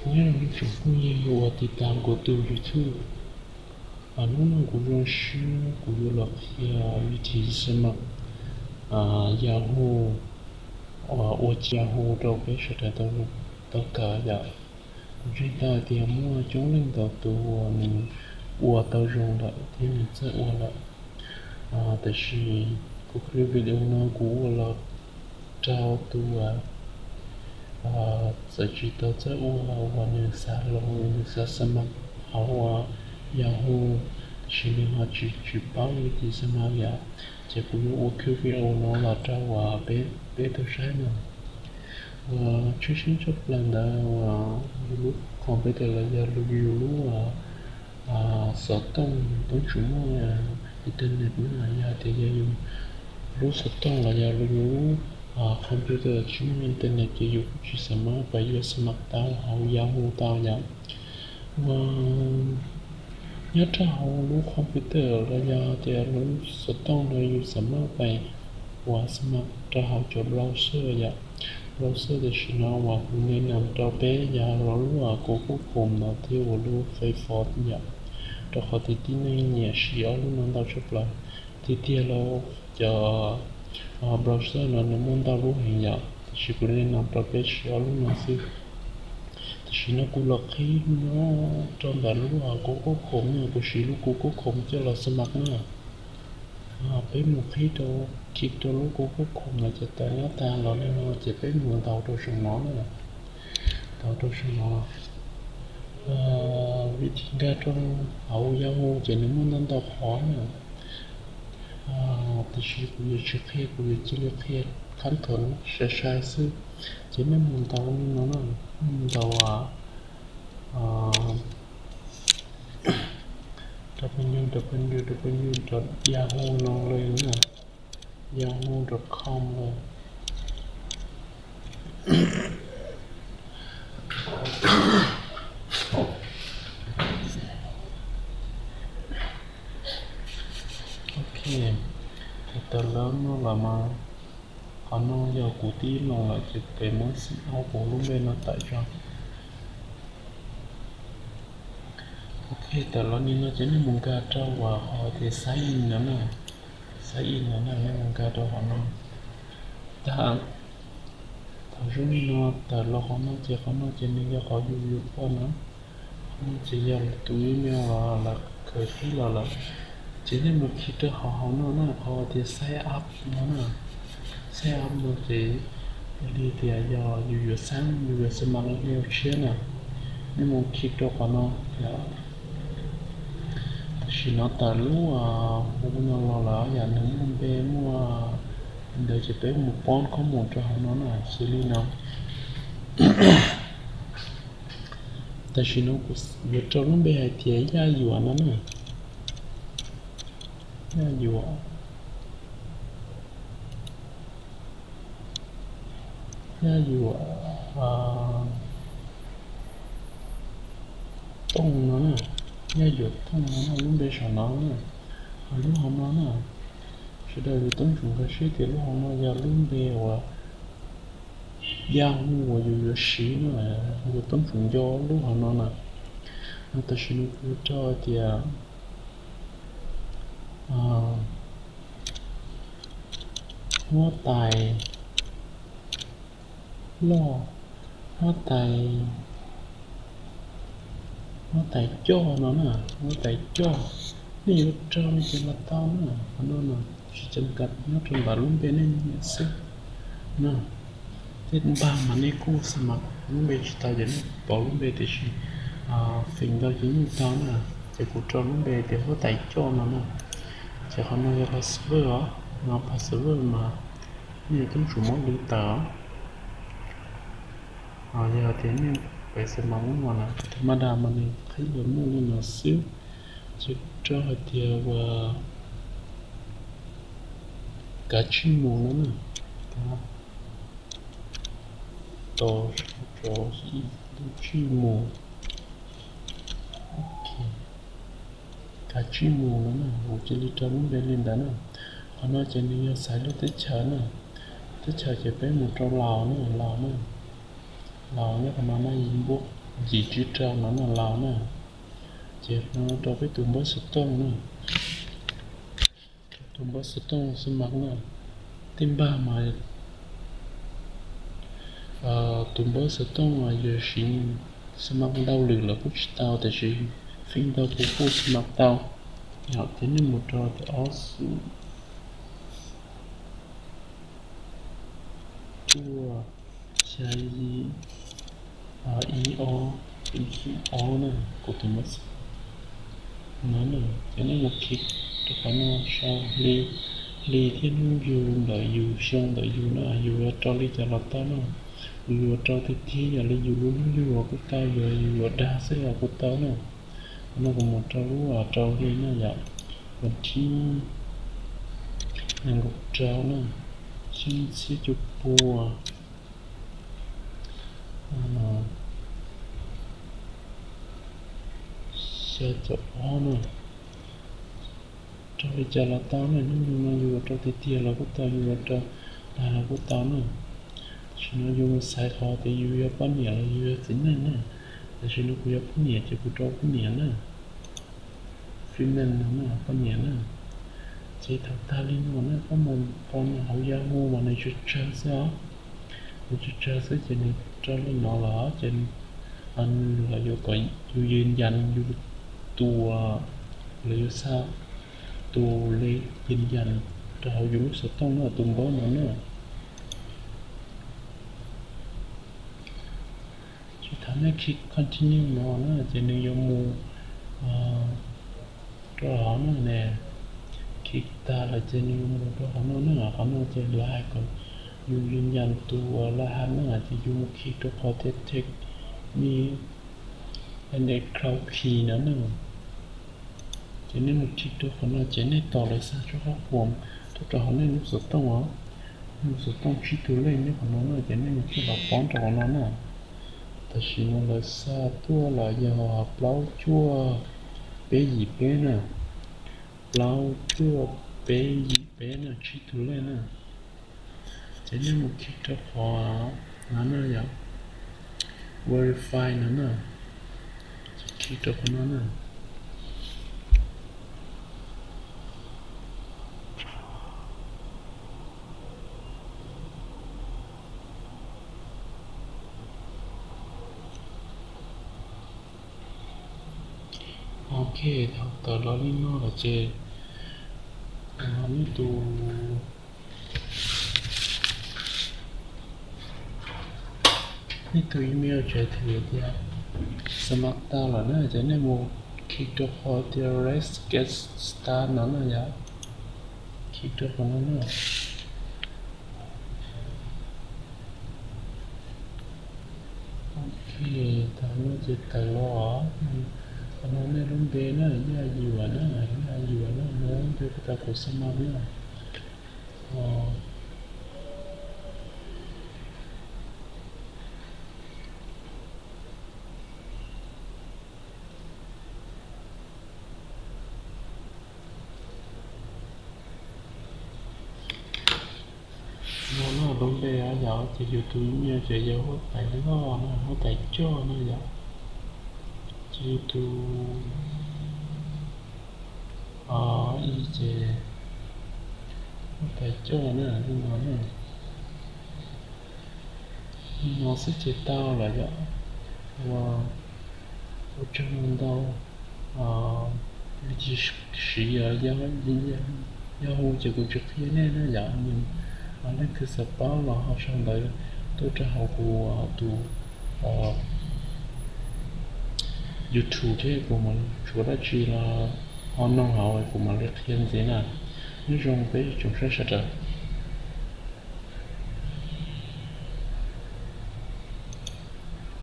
Nyob zoo ib tsoom phooj ywg uas tiv tam kuv tus YouTube. Hnub no kuv zoo siab kuv yuav los qhia vib thib xab mam Yahoo, ua Yahoo rau peb sawv daws tau kawm yom. Kuv ntseeg tau hais tias muaj coob leej ntau tus uas nws ua tau zoo lawm thiab nws txawj ua lawm. Tab sis kuv clip video no kuv ua los rau tus uas txawm tsis tau txawj ua uas nws xav los nws xav xab mam hauv uas Yahoo, tab sis nws ho tsis tsis paub vib thib xab mam yom. Ces kuv yuav ua clip video no los rau uas peb tau saib no. Uas tshwj xeeb tshaj plaws ntawd uas yus lub computer los yog yus lub xov tooj, toob tsis muaj internet na, yog tias yog yus lub xov tooj los yog yus lub computer tsis muaj internet ces yus kuj tsis xav mam pais yuav xab mam tau hauv Yahoo tau yom. Uas nyob rau hauv lub computer los yog tias lub xov tooj no yus xav mam pais ua xab mam rau hauv cov browser yom. Browser tam sim no uas kuv nim no rau peb yog lub Google Chrome no thiab uas lub Firefox yom, rau qhov tias tib neeg nyiam siv ob lub no ntau tshaj plaws. Tiag tiag los cov browser no nws muaj ntau lub heev yom, tab sis kuv nim no rau peb siv ob lub no xwb. Tam sim no kuv los qhib nyob rau ntawm lub Google Chrome no, kuv siv lub Google Chrome coj los xab mam na. Peb mus qhib rau, click rau lub Google Chrome no ces tawm nab tas los li no ces peb mus ntaus rau saum no na. Ntaus rau saum no, vib thib nkag rau hauv Yahoo ces nws muaj ntau ntau qhov na. Tiam sis kuv yuav tsis qhia, kuv yuav cia li qhia khab thom sai sai xwb. Ces nej mus ntaus li no na, nej mus ntaus W W W W W W Yahoo no li na, yahoo dot com li. Ok, tawm los no los mas, qhov no yog kuv tib loos lawm ces peb muab xim ob kuv lub npe no tawm tso. Ok, tawm los li no ces nej mus nkag rau uas qhov tias sign in no na, sign in no na, nej mus nkag rau qhov no. Tag, thaum zoo li no tawm los qhov no ces qhov no ces nws yog qhov yus yuav poj na, qhov no ces yog tus email los lawv khaws qhib los lawm. Ces nej mus click rau qhov hauv no na, qhov tias sign up no na. Sign up no ces yog li tias yog yus yuav xab, yus yuav xab mam email tshiab na, nej mus click rau qhov no. Tam sim no tawm lub hu no los lawm yom, nws muaj npe muaj ntawd ces peb mus poob koob mus rau hauv no na, xws li no. Tam sim no kuv yuav rau lub npe hais tias Yaj Yuam no na. Yaj Yuam, Yaj Yuam Tooj no na, Yaj Yuam Tooj no na, lub npe saum no na, lub hauv no na. Sawv daws yuav toob tsum nkag siab tias lub hauv no yog lub npe uas Yahoo uas yus yuav siv na, yuav toob tsum nco lub hauv no na. No tam sim no kuv rau tias huab tais loj, huab tais, huab tais coj no na, huab tais coj. Nej yuav rau li cas los tau na, qhov no na, tsis ceeb kawm nyob rau ntawm lub npe nej nyiam xwb na. Tej npag mas nej kuj xab mam lub npe tsis tau ces nej pauv lub npe tiam sis feem ntau ces yeej tau na. Ces kuv rau lub npe tias huab tais coj no na. Ces qhov no yog password os, no password mas nej yuav toob tsum muab lwv tawm os. Yog tias nej pem xab mam muaj no na, thaum maj dam mas nws qhib los muaj li no xwb. Ces rau hais tias uas kav tsij mus no na, tos kav tsij mus, kav tsij mus no na, kuv cia li rau lub npe li ntawd na. Qhov no ces nws yog xaiv lub teb chaws na, teb chaws ces peb mus rau Laus na, Laus na, Laus nyob qhov no na, yim npuab yim tsib rau no na laus na. Ces no rau peb tus npawb xov tooj na, tus npawb xov tooj xab mas na, tej npag mas tus npawb xov tooj mas yog siv xab mas ntau lwm lawm kuj tsis tau, tiam sis feem ntau kuv kuj xab mas tau. Yog ces nej mus rau tias ob xus cuaj xya ib, ib ob, ib xus ob na, kuv tus npawb xov tooj no na. Ces nej mus khi rau qhov no sau hli, hli thiab hnub yug ntawm yus, xyoo ntawm yus na, yus yuav rau li cas los tau na. Yus yuav rau tiag tiag yog li yus lub hnub yug los kuj tau, yog yus yuav dag xwb los kuj tau na. Qhov no kuv mus rau lub rau hli na yom, vas thib nees nkaum rau na, xyoo txhiab cuaj pua xya caum ob na. Rau li cas los tau na, hnub yug no yus yuav rau tiag tiag los kuj tau, yus yuav rau dag los kuj tau na. Tam sim no yus mus xaiv qhov tias yus yog poj niam los yus yog txiv neej na. Tam sim no kuv yog poj niam ces kuv rau poj niam na, female no na, poj niam na. Ces thaum tag li no na, koj mus rau nws hauv Yahoo mas nws tsawg tsawg xwb os, nws tsawg tsawg xwb ces nws rau li no los ces nws los yuav kom yus yws yas yus tus, los yuav xa tus li yws yas rau hauv yus lub xov tooj na, tus npawb no na. Ces thaum nej khi continue no na ces nws yuav mus rau hauv no ne. Khi tag lawm ces nws yuav mus rau qhov no na, qhov no ces lawv hais kom yus yws yas tus laj haj na, ces yus mus khi rau qhov tias take me and cloud key no na. Ces nej mus khi rau qhov no ces nej tos lawv xa tshooj huam tuaj rau hauv nej lub xov tooj os. Nej lub xov tooj tsib tug lej nyob qhov no na, ces nej mus coj los paub rau qhov no na. Tam sim no lawv xa tuaj los yog plaub cuaj peb yim peb na, plaub cuaj peb yim peb na, tsib tug lej na. Ces nej mus khi rau qhov no na yom, verify no na, khi rau qhov no na. Ok, thaum tawm los li no lawm ces nej tus, nej tus email tseem hais tias submit tau lawm na, ces nej mus khi rau qhov tias let's get started no na yom, khi rau qhov no na. Ok, thaum no ces tawm los, qhov no nej lub npe na, Yaj Yuam na, Yaj Yuam na, no lub npe puag ta kuv submit na. No na lub npe yom, ces yus tus email ces yog huab tais loj na, huab tais coj na yom. Ces yus tus ib ces huab tais coj na, li no na. Li no xwb ces tau lawm yom. Ua tsaug ntau. Vim tias siv Yahoo ces kuv tsis qhia nej na yom, leej twg xav paub los ho sau ntawv tuaj rau hauv kuv tus YouTube thiab kuv mam tshuav dab tsi los ho noog hauv kuv mam li qhia ntxiv na. Nyob zoo peb tsoom saib sawv daws.